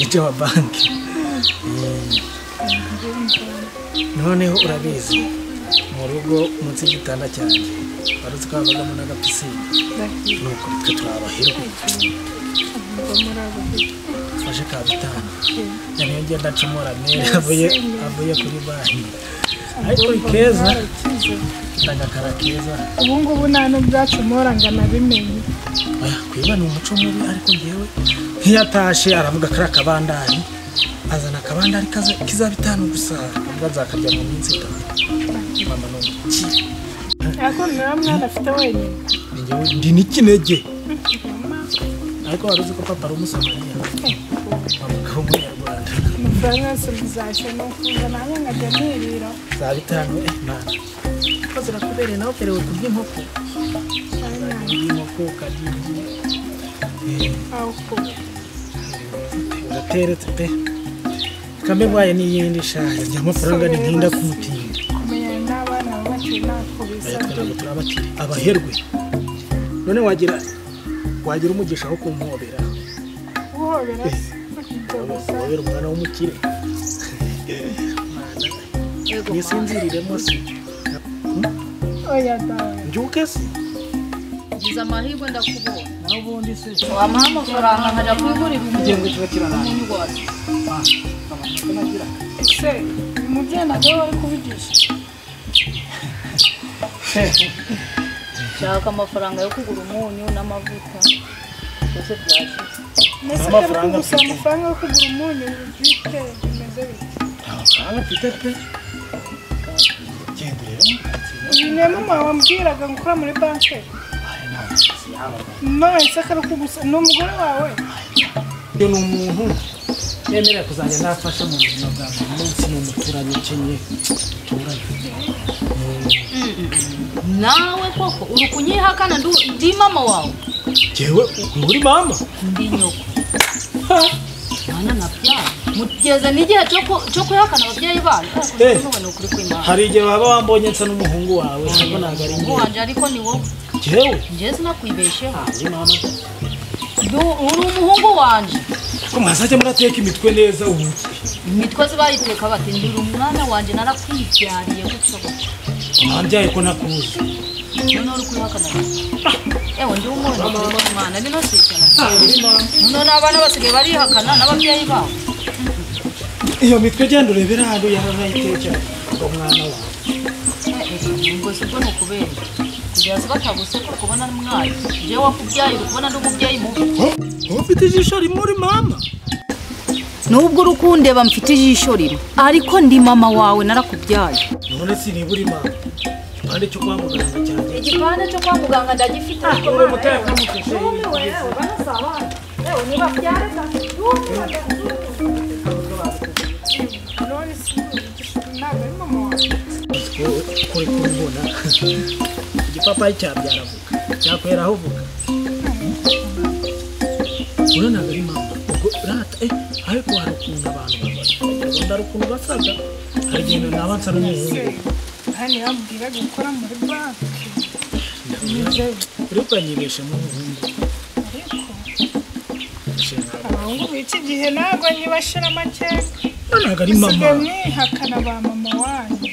Manager wa banki. Noneho urabizi mu rugo munsi y'igitanda cyanjye wari uzi ko habagamo n'agapisine, nuko twe turabahirwe fashe ka bitanu niyo ngenda ncomora mere avuye kuri banki, ariko keza ndagakara keza. Ubu ngubu nta n'ubwacomora ngo anabimenye. Kwiba ni umuco mubi, ariko ngewe ntiyatashe aravuga kari akabandari, azana akabandari kiza bitanu gusa, ubwo azakarya mu minsi itatu. Mama ni umukire. Ariko nta mwana afite wenyine. Ndi n'ikinege. Ariko wari uzi ko papa ari umusamariya, mama akaba umunyarwanda. Amafaranga yose muzashya nukuza nanjye nkajya nirira. Za bitanu mana ko zirakubereye, nawe ukerewe kurya inkoko. Inkoko ukarya igi. Urateretse pe. Kambe mwaye n'iyindi shaje amafaranga ni ntinda kumutinda. Kumenyana n'abana b'abakire ntako bisa. Ntabwo turi abakire, abaherwe. None wagira umugisha wo kumpobera. Guhobera se? Guhobera umwana w'umukire. Nisinziriremo se? Oya dawe. Mbyuke se? Ngize amahirwe ndakubona. Naho ubundi se? Wamuha amafaranga nkajya kwigurira umuntu kiba kirananiye. Ese uyu mubyeyi ntabwo wari kuvugisha? Nshaka amafaranga yo kugura umunyu n'amavuta byose byashize. Mbese ko ari kugusaba amafaranga yo kugura umunyu bite bimeze bite? Nta mafaranga mfite pe. Genda rero. Uyu niwe mama wambwiraga ngo ukora muri banki? None se ko ari kugusaba ni umugore wawe? Uyu ni umuntu yemerera kuzajya nafasha mu buzima bwa buri munsi, ni umuturanyi ukennye duturanye. Nawe koko uri kunyihakana ndi mama wawe? Jewe uri mama? Ndi nyoko. Mwana nabyara mugeze n'igihe cyo kwihakana ababyeyi banyu. Hari igihe waba wambonye nsa n'umuhungu wawe, ariko ntabwo ari njye. Wanje ariko ni wowe. Jewe njye sinakwibesheho. Ndi mama. Uri umuhungu wanje. Ko mwazajya murateka imitwe neza ubu. Imitwe zibayiteka bati ndi umwana wanje narakwibyariye gutyo gutyo. Wambyaye ko nakuzi. None uri kwihakana. Ewe ndi umwana w'Imana ni nosikana. None abana basigaye barihakana n'ababyeyi babo. Iyo mitwe genda urebera hano yaranayitekera umwana wawe. Ubwo si bwo ni ukubera kugira ngo bataguseka kubona mwayi. Jewe wakubyaye uri kubona ndi umubyeyi mubi. Ufite ijisho rimwe uri mama. Nubwo urukundeba mfite ijisho rimwe, ariko ndi mama wawe narakubyaye. None si niba uri mama. Igipande cyo kwa muganga cyanjye. Igipande cyo kwa muganga ndagifite ariko uri muteka mufashe. Ewe bana sabana. Ewe niba byareka. None si ntabwo ari mama wawe. Kuri kumbona igipapayi cyabyara voka cyakweraho voka. Ura ntabwo ari mama. Ubwo rata ariko hari ukuntu abantu babona hari ukuntu basaga, hari igihe naba nsa n'umuhungu. Hano yambwira gukora muri banki. Uri ukanyibesha mu muhungu. Ariko abahungu b'iki gihe ntabwo ntibashira amakenga. Ntabwo ari mama. Musigaye mwihakana ba mama wanyu.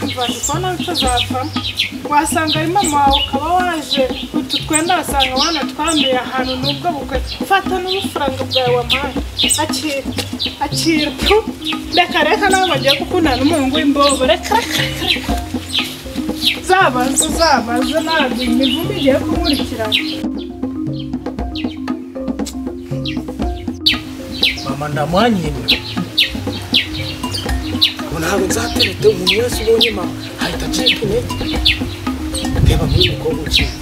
Mvaje kubona bitazavamo. Wasanga ari mama wawe ukaba waje utu twenda wasanga wanatwambiye ahantu nubwo bukwe. Fata n'ubufaranga bwawe wampaye. Akira. Akira. Reka reka nawe bagiye gukundana n'umuhungu w'imbobo. Reka reka reka. Zabaze zabaze ntabwo imivumo igiye kumurikira. Mama ndamwanyina. Ntabwo nzaterete umuntu wese ubonye mama ahita acika intege. Reba nk'uyu mukobwa ucitse.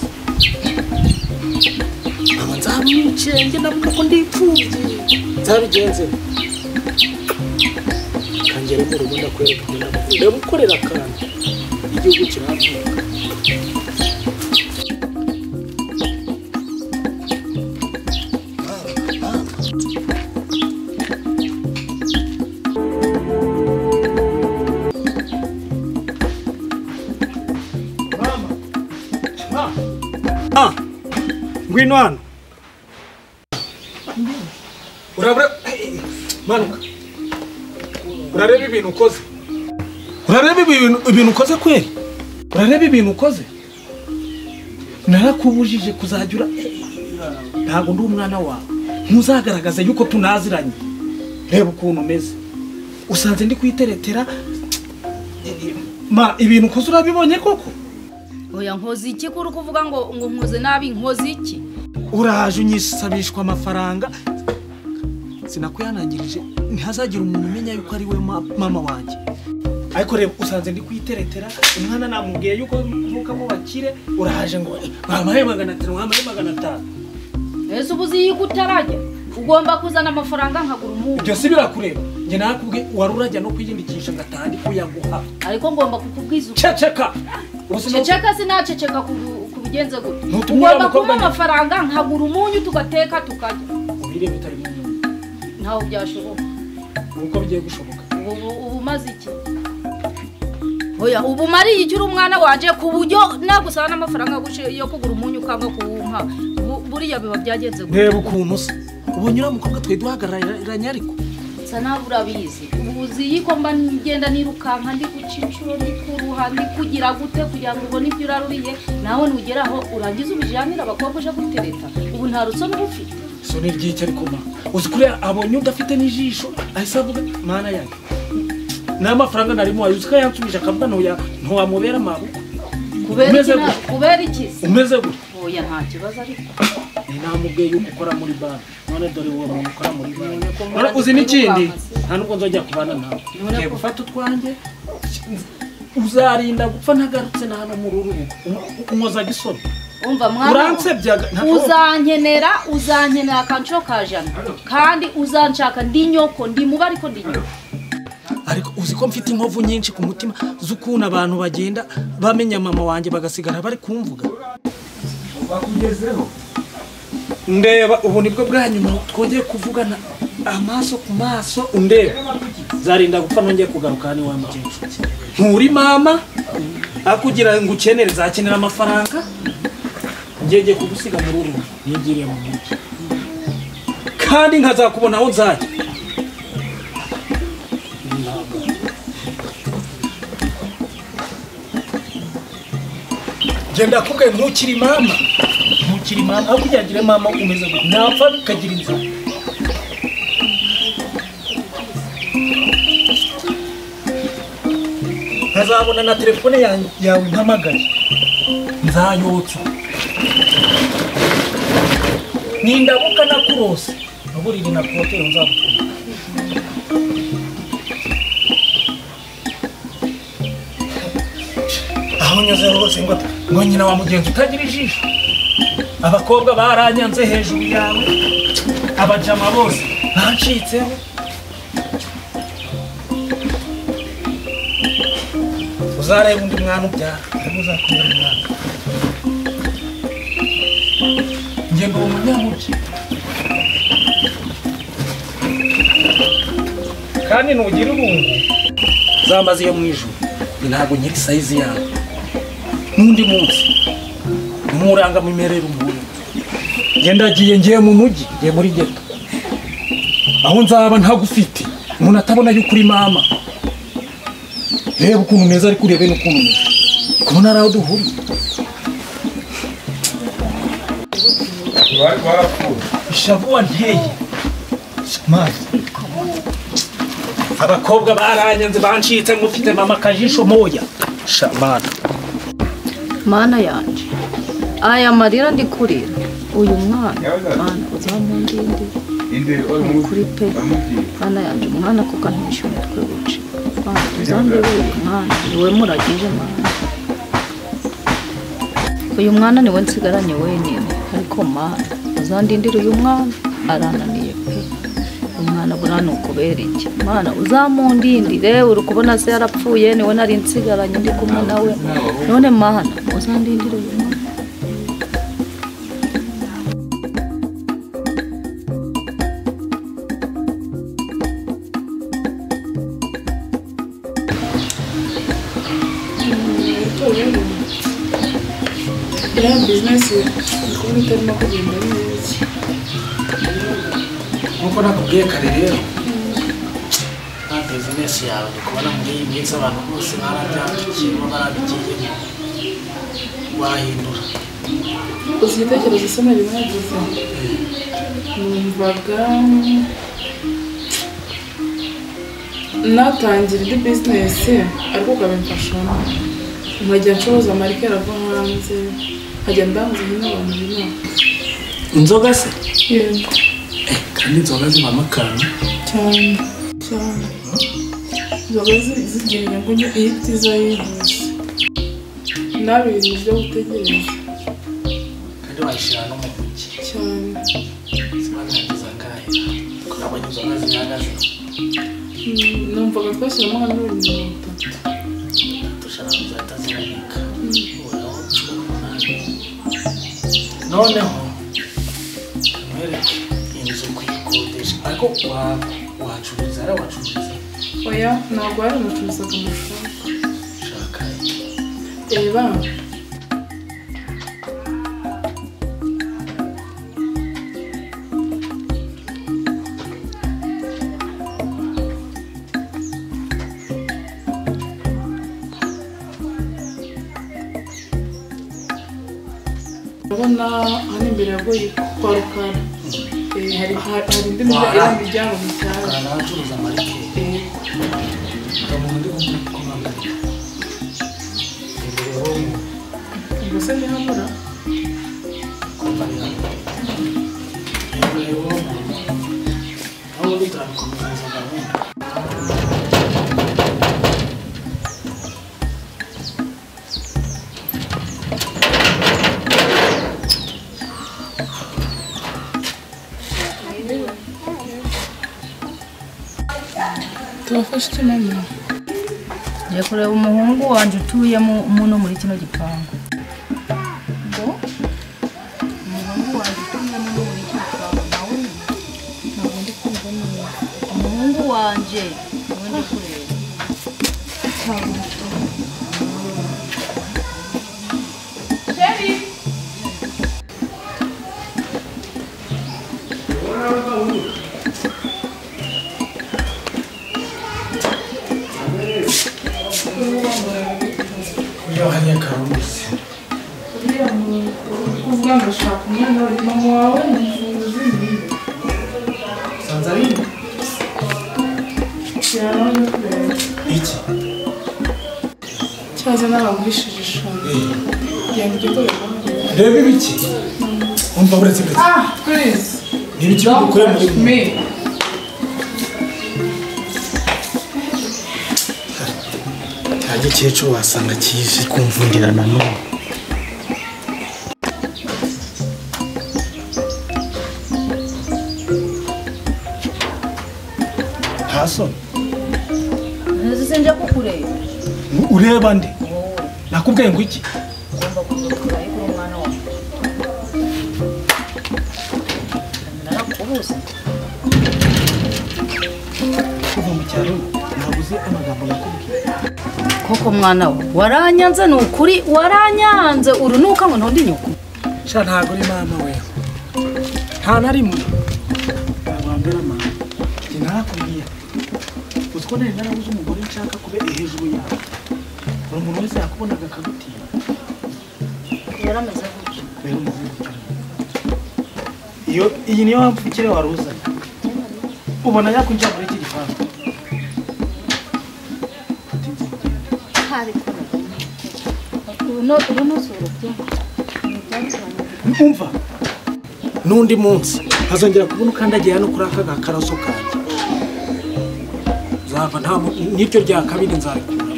Mama nzamwice njye ndavuga ko ndi imfubyi. Nzabigenze. Kangere mu rugo ndakwereka ibyo ndamukunda. Ndamukorera akantu. Igihugu kiravuka. Ngwino hano. Urabura manuka. Urareba ibintu ukoze. Urareba ibintu ukoze kweri? Urareba ibintu ukoze? Narakubujije kuzajya ntago ndi umwana wawe. Ntuzagaragaza yuko tunaziranye. Reba ukuntu umeze. Usanze ndi kwiteretera. Ma ibintu ukoze urabibonye koko? Oya nkoze iki kuri kuvuga ngo nkoze nabi nkoze iki? Uraje unyisabishwa amafaranga. Sinakuyanangirije ntihazagira umuntu umenya yuko ari we mama wanjye. Ariko reba usanze ndi kwiteretera umwana namubwiye yuko mvuka mu bakire uraje ngo wampaye 500 wampaye 500. Ese ubuzi yuko utarajya ugomba kuzana amafaranga nkagura umuntu. Ibyo si birakureba. Nge nakubwiye wari urajya no kwiyindikisha ngatandi kuyaguha. Ariko ngomba kukubwiza. Ceceka. Ceceka sinaceceka kubigenze gute. Ugomba kumpa amafaranga nkagura umunyu tugateka tukarya. Ubire bitari umunyu. Ntaho byashoboka. Uko bigiye gushoboka. Ubu maze iki? Oya ubu mariye icyo umwana waje ku buryo nagusaba n'amafaranga yo kugura umunyu ukanga kuwumpa. Buriya biba byagenze gute? Reba ukuntu se. Ubonye ura mukobwa twe duhagararanye ariko. Sana urabizi. Ubuzi yiko mba ngenda nirukanka ndi gucincuro ndi kuruha ndi kugira gute kugira ngo ubone ibyo uraruriye nawe nugeraho urangiza ubijanira abakobwa uje gutereta. Ubu nta rusoni ufite. Soni ry'icyo ariko ma. Uzi kuri abonye udafite n'ijisho ahise avuga mana yanjye. N'amafaranga narimo ayuzuka yansubije akavuga ntoya ntiwamubera mabuko. Kubera iki? Umeze gute? Oya nta kibazo ariko. Namubwiye yuko ukora muri banki. None dore uwo muntu ukora muri banki. None uzi n'ikindi? Nta nubwo nzojya kubana nawe. Ngiye gufata utwanjye. Uzarinda gupfa ntagarutse na hano muri uru rugo. Unkoza gisoni. Umva mwana. Uransebyaga. Uzankenera akanco ka jana. Kandi uzanshaka ndi nyoko ndi muba ariko ndi nyoko. Ariko uzi ko mfite inkovu nyinshi ku mutima z'ukuntu abantu bagenda bamenya mama wanjye bagasigara bari kumvuga. Bakugezeho. Ndeba ubu nibwo bwa nyuma twongeye kuvugana amaso ku maso undeba. Zarinda gupfa nongeye kugaruka ni wa mukecuru. Nturi mama akugira ngo ukenere zakenera amafaranga. Ngiye kugusiga muri uru nigiriye mu mujyi. Kandi nkazakubona aho nzajya. Genda kubwe ntukiri mama. Ntukiri mama aho kugira mama umeze gute napfa kagira inzara. Ntazabona na telefone yawe mpamagaye. Nzayotsa. Nindabuka nakurose. Nuburiri na kote nzagutuma. Aho nyoze rwose ngo nyina wa mugenzi utagira ijisho. Abakobwa baranyanze hejuru yawe. Abajama bose bancitseho. Uzareba undi mwana ubyara, uzakubera umwana. Nge ndi umunyamugi. Kandi nugira irungu zamaze yo mu ijuru. Ntabwo nyiri size yawe. N'undi munsi nkuranga mimerere umuntu. Ngendagiye ngiye mu mujyi, ngiye muri ghetto. Aho nzaba ntagufite, umuntu atabona yuko uri mama. Reba ukuntu umeze ariko urebe n'ukuntu umeze. Kubona ari aho duhuriye. Ishavu wanteye. Mazi. Abakobwa baranyanze bancitse ngufite mama kajisho moya. Shamana. Mana yanje. Aya marira ndi kurira. Uyu mwana mana uzamundinde. Kuri pe. Mana yanje umwana kukantisha umutwe wuce. Uzambe uyu mwana niwe muragije mana. Uyu mwana niwe nsigaranye wenyine ariko mana uzandindira uyu mwana arananiye pe. Umwana burana ukubera iki? Mana uzamundindire uri kubona se yarapfuye niwe nari nsigaranye ndi kumwe nawe. None mana uzandindire uyu mwana. Iriya bizinesi ndi kubona itarimo kugenda neza. Nkuko nakubwiye kare rero nta bizinesi yawe ndi kubona muri iyi minsi abantu bose barabyandikiyemo barabigiyemo wahindura. Uzi igitekerezo se nari nagize numvaga natangira indi bizinesi ariko ukabimfashamo nkajya ncuruza amarikeri ava hanze nkajya ndanguza nyine abantu b'inaha. Inzoga se? Yego. Kandi inzoga zibamo akantu cyane cyane. Inzoga zigira inyungu iyo itiza yihuse nabi ibintu byo gutegereza kandi wayishyira no mu mujyi cyane. Ziba zagize angahe ko nabonye inzoga zihagaze? Numvaga twashyiramo nka 30,000. Dushobora kuzahita ziboneka uburaho 18. Noneho mwereke inzu kuyikodesha ariko wacuruza ara wacuruza? Oya ntabwo wari umucuruzaga amafaranga. Shaka reba urabona hano imbere ya Goyiko kwa Rukara hari indi miryango mishyashya. Rukara nawe acuruza amarikeri. Ubwo se ntihamura? Tubafashe iki mama? Ngiye kureba umuhungu wanjye utuye muno muri kino gipangu. Ngo umuhungu wanjye utuye muno muri kino gipangu nawe ntabwo ndi kumva neza. Umuhungu wanjye niwe ndi kureba. Sheri! Kuvuga ngo shaka umwana mama wawe ni imfunguzo zindi. Sanze ari iki? Cyaza n'abagurishije ishuri. Genda ujye kureba. Reba ibiki? Umva uretse uretse. Ah, please. Ni ibiki bigukuye muri me? Cya gikecuru wasanga kije kumvundira nanone. Ntasoni. Nzi nje kukureba. Ureba nde? Nakubwiye ngo iki? Ugomba kuza kureba umwana wawe. Narakubuze. Kuva mu cyaro nabuze amagambo nakubwiye. Koko mwana we waranyanze ni ukuri waranyanze urunuka ngo ntonde inyoko. Sha ntago uri mama we. Nta na rimwe. Nabambera mama. Njye narakubwiye. Uziko nari narabuze umugore nshaka kube hejuru yawe. Buri muntu wese yakubonaga akagutinya. Yarameze gutyo. Rero umeze gutyo. Iyo iyi niyo mpamvu wari uzanye. Ubona yakwinjira muri iki gipangu. Umva n'undi munsi ntazongera kubona ukandagiye hano kuri aka gakaraso kanjye. Nzava nta n'iryo rya kabiri nzarikuramo.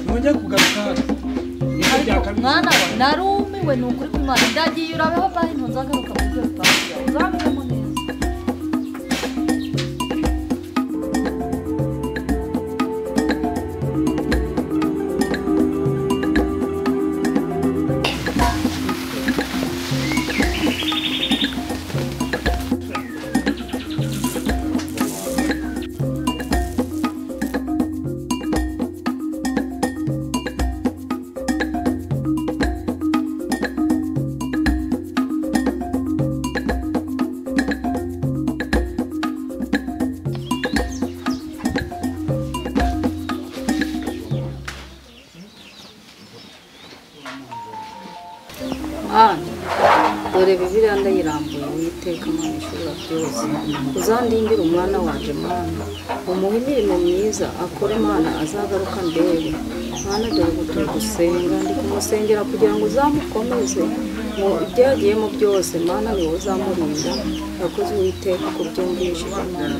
Nongeye kugaruka hano. Mwana wa narumiwe ni ukuri kw'Imana ndagiye urabeho bahe ntuzagaruka muri ibyo bipangu byawe uzabibemo neza. Mana, dore Bibiliya ndayirambuye, Uwiteka Mana ishobora byose, uzandindire umwana wanje Mana, umuhe imirimo myiza akore Mana, azagaruka ndebe. Mana, dore ubu turi gusenga, ndi kumusengera kugira ngo uzamukomeze mu ibyo yagiyemo byose. Mana, ni wowe uzamurinda. Urakoze Uwiteka kubyumvishije Mana.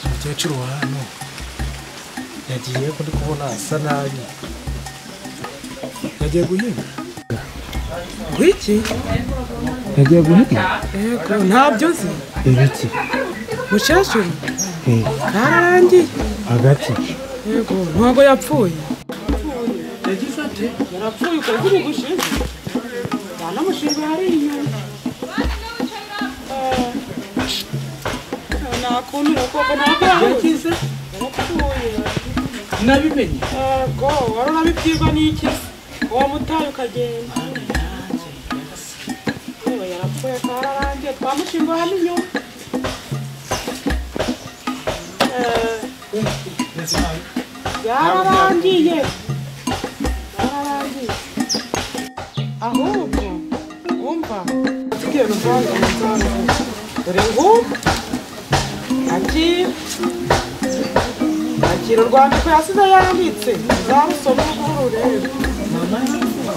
Umukecuru wa hano yagiye ko ndi kubona asa nabi, yagiye guhinga. Wiki? Yagiye guhinga? Yego, ntabyo nzi. Ibiki? Mukecuru? Kararangiye. Hagati? Yego, ntabwo yapfuye. Yagize ate? Yarapfuye ukwezi gushize. Banamushinga hari inyuma. Nakumira koko ntabwo Yakize? Yarapfuye. Nabimenye. Yego, wari urabibwirwa n'iki se? Wamutaye ukagenda. Yewe, yarapfuye kararangiye, twamushinga hano inyuma. Byararangiye. Byararangiye. Ahubwo umva tugiye ruvanga umusanzu. Dore ngubu akira akira urwandiko yasize yanditse, uzarusome ururebe.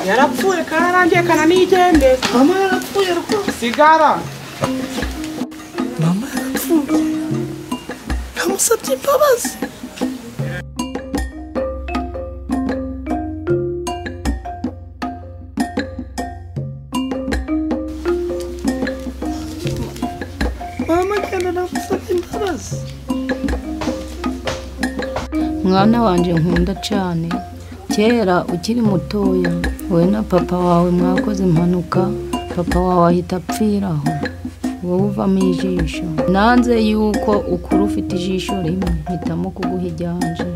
Yarapfuye kararangiye kananigendera. Mama yarapfuye rwose. Sigara. Mama yarapfuye. Namusabye imbabazi. Mama genda namusabye imbabazi. Mwana wanje nkunda cyane, kera ukiri mutoya wowe na papa wawe mwakoze impanuka, papa wawe ahita apfiraho, wowe uvamo ijisho. Nanze yuko ukura ufite ijisho rimwe, mpitamo kuguha iryanje,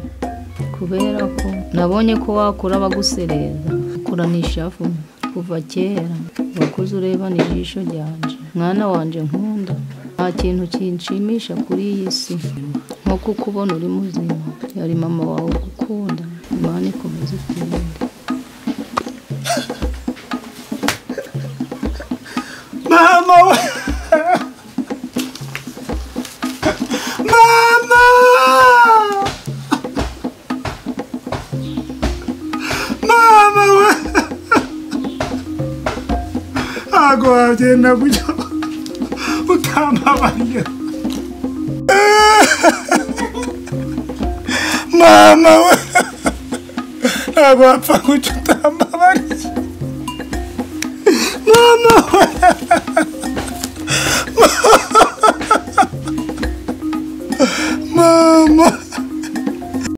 kubera ko nabonye ko wakura bagusereza, ukurana ishavu. Kuva kera wakuze urebana ijisho ryanje. Mwana wanje nkunda, nta kintu kinshimisha kuri iyi si nko kukubona uri muzima. Yari mama wawe ugukunda, Imana ikomeze ikurinde. Mama we! Mama! Mama we! Ntabwo wagenda gutyo utambabariye. Mama we! Ntabwo wapfa gutyo utambabariye. Mama we!